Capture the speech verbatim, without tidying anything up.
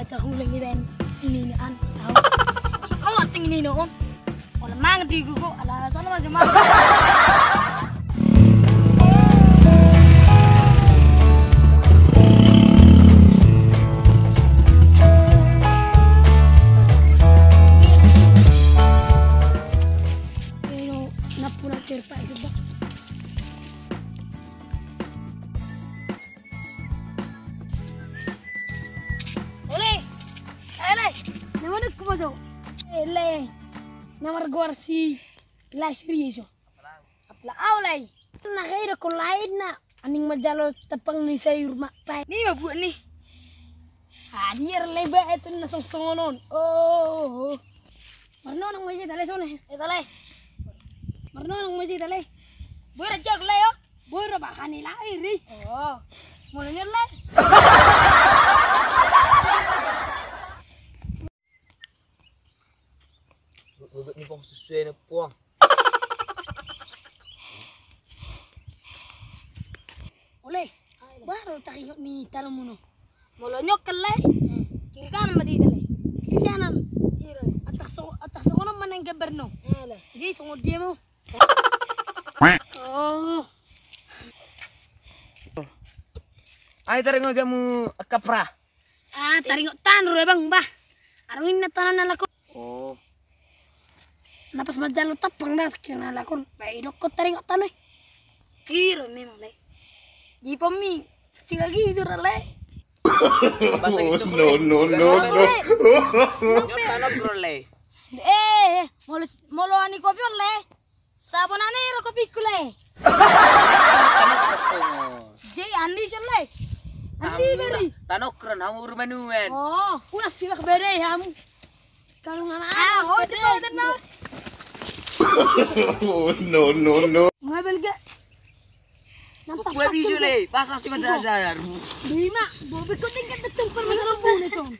Tahu lagi ben ini an tahu. Alat yang ini no. Wala mangan di gugu, ala sana masih makan. Ino, napuna cerpa itu, Bang. Ole. Ele. Nama nak kumajo? Ele. Nama margoar si Lae, serius, o. Apala au, Lae. Na kira ko lain na. Aning manjalo tapang ni sayur mak pai. Ni ma buat ni. Ah, dia Lae ba itu na song songonon. Oh. Marnonang ma jita Lae sone. Eta Lae. Marnonang ma jita Lae. Boi raja Lae, o. Boi ra bahani Lae ri. Oh. Molo nyon Lae. Gogot ni pong susuena puang. Ole, baru taringot ni talo muno. Molo nyokkel Lae, kiri kanan ma di Lae. Kiri kanan. Iro. Atak so, atak songonon ma nang gambar no. Ele. Jadi songon dia mau. Oh. Ai taringot jamu kapra. Ah, taringot tano do, Bang, bah. Arung inna tano na lakon. Oh. Na pas manjalo tapang na saking na lakon. Ba idokkon taringot tano i. Kiro memang Lae. Jipon mi. Sigagi sura Lae. Bahasa gicok. No, no, no, no. Nyok tano bro Lae. Eh, eh, molo, molo ani kopi on Lae. Sabonane ro kopikku Lae. Jei andi sel Lae. Andi beri. Tanokron hamu rumah nuan. Oh, unas sibak bere hamu. Kalau nggak mau. Ah, oh, tenang. No, no, no. Nggak belga. Nampak. Gue bisa Lae, pasang si mata dadarmu. Bima, bobe kau tingkat betul permasalahan bune son.